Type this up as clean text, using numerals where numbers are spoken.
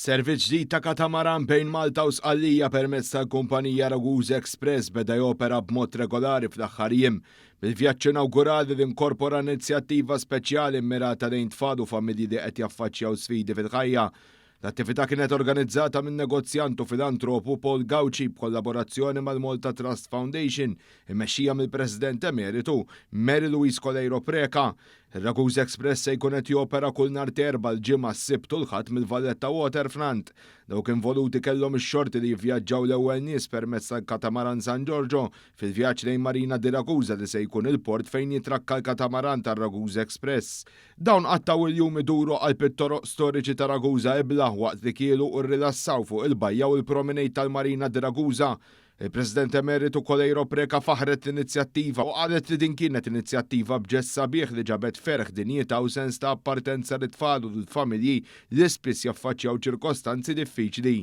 Servizz ġdid ta' katamaran bejn Malta u Sqallija permezz tal-kumpanija Ragusa Express beda jopera b'mod regolari fl-aħħar jiem. Bil-vjaġġ inawgurali li inkorpora inizjattiva speċjali mmirata lejn tfal u familji li qed jaffaċċjaw sfidi fil-ħajja. L-attività kienet organizzata minn negozjant u filantropu Paul Gauci b'kollaborazzjoni mal-Malta Trust Foundation, immexxija mill-President Emeritu Mary Louise Coleiro Preca. Ir-Ragusa Express se jkun qed jopera kull nhar t'Erbgħa, l-Ġimgħa, s-Sibt u l-Ħadd mill-Valletta Waterfront. Dawk involuti kellhom ix-xorti li jivvjaġġaw l-ewwel nies permezz tal-katamaran San Giorgio fil-vjaġġ lejn Marina di Ragusa li se jkun il-port fejn jitrakka l-katamaran tar-Ragusa Express. Dawn qattgħu il-jum iduru qalb it-toroq storiċi ta' Ragusa Ibla waqt li kielu u rrilassaw fuq il-bajja u l-promenade tal-Marina di Ragusa. Il-President Emeritu Coleiro Preca faħret l-inizjattiva u qalet li din kienet inizjattiva b'ġest sabiħ li ġabet ferħ, dinjità u sens ta' appartenza lit-tfal u l-familji li spiss jaffaċċjaw ċirkostanzi diffiċli.